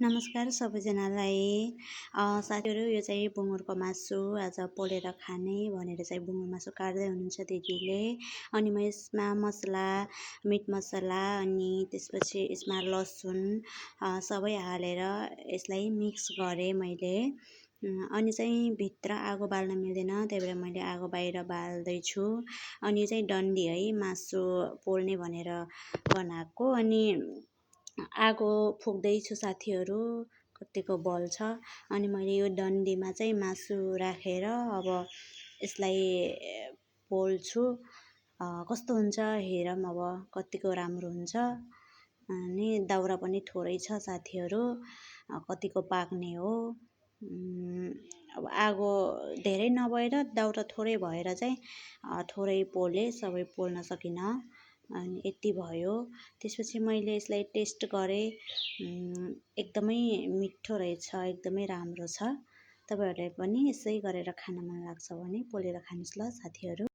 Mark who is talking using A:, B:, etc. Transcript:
A: नमस्कार सबैजनालाई। साथीहरू यो चाहिँ बुङ्गुरको मासु आज पोलेर खाने भनेर चाहिँ बुङ्गुर मासु काट्दै हुनुहुन्छ दिदीले। अनि म यसमा मसला, मिट मसला अनि त्यसपछि यसमा लसुन सबै हालेर यसलाई मिक्स गरेँ मैले। अनि चाहिँ भित्र आगो बाल्न मिल्दैन, त्यही भएर मैले आगो बाहिर बाल्दैछु। अनि यो चाहिँ डन्डी है, मासु पोल्ने भनेर बनाएको। अनि आगो फुक्दैछु साथीहरू, कत्तिको बल्छ। अनि मैले यो डन्डीमा चाहिँ मासु राखेर अब यसलाई पोल्छु। कस्तो हुन्छ हेरौँ अब कत्तिको राम्रो हुन्छ। अनि दाउरा पनि थोरै छ साथीहरू, कतिको पाक्ने हो। अब आगो धेरै नभएर दाउरा थोरै भएर चाहिँ थोरै पोलेँ, सबै पोल्न सकिनँ। अनि यति भयो। त्यसपछि मैले यसलाई टेस्ट गरेँ, एकदमै मिठो रहेछ, एकदमै राम्रो छ। तपाईँहरूलाई पनि यसै गरेर खान मन लाग्छ भने पोलेर खानुहोस् ल साथीहरू।